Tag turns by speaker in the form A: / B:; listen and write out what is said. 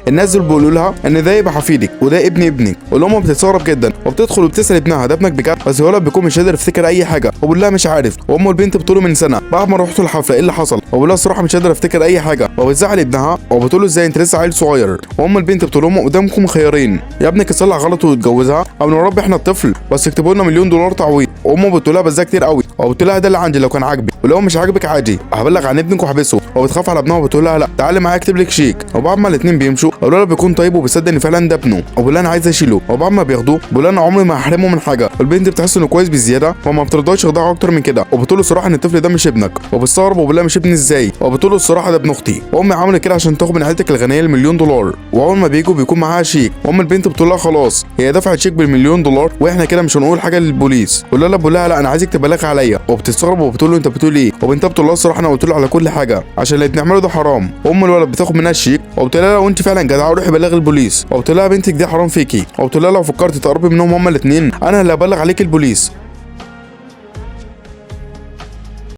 A: الناس دول بيقولوا لها ان ده يبقى حفيدك وده ابن ابنك. والام بتستغرب جدا وبتدخل وبتسال ابنها ده ابنك بجد؟ بس الولد بيكون مش قادر يفتكر اي حاجة وبيقول لها مش عارف. وام البنت بتقول من سنة بعد ما رحتوا الحفلة ايه اللي حصل؟ وبيقول لها الصراحة مش قادر افتكر اي حاجة. وبتزعل ابنها وبتقول له ازاي انت لسه عيل صغير. وام البنت بتقول لهم قدامكم خيارين، يا ابنك يصلح غلط ويتجوزها او نربي احنا الطفل بس اكتبوا لنا $1,000,000 تعويض. وامه بتقول لها بس ده كتير قوي، وبتقول لها ده اللي عندي لو كان عاجبك، ولو مش عاجبك عادي هبلغ عن ابنك واحبسه. وبتخاف على ابنها وبتقول لها لا تعالي معايا اكتب لك شيك. وبعد ما الاثنين بيمشوا الولد بيكون طيب وبيصدق ان فعلا ده ابنه وبيقول لها انا عايز اشيله. وبعد ما بياخدوه بيقول انا عمري ما هحرمه من حاجة. والبنت بتحس انه كويس بزيادة فما بترضاش يخدعه اكتر من كده، وبتقول له صراحة ان الطفل ده مش ابنك. وبتستغرب وبيقول لها مش ابني ازاي؟ وبتقول له الصراحة ده ابن اختي، وامي عملت كده عشان تاخد من عيلتك الغنية $1,000,000. واول ما بيجوا بيكون معاها شيك، وام البنت بتقول لها خلاص هي دفعت شيك $1,000,000 واحنا كده مش هنقول حاجة للبوليس. والولد بيقول لها لا انا عايزك تبلغي عليا. وبتستغرب وبتقول له انت بتقول ايه؟ وبنتها بتقول لها الصراحة انا قلت له على كل حاجة عشان اللي بنعمله ده حرام. وام الولد بتاخد منها الشيك وبتقول لها لو انت فعلا جدعه روحي بلغي البوليس. وبتقول لها بنتك دي حرام فيكي. وبتقول لها لو فكرتي تقربي منهم هما الاثنين انا اللي هبلغ عليك البوليس.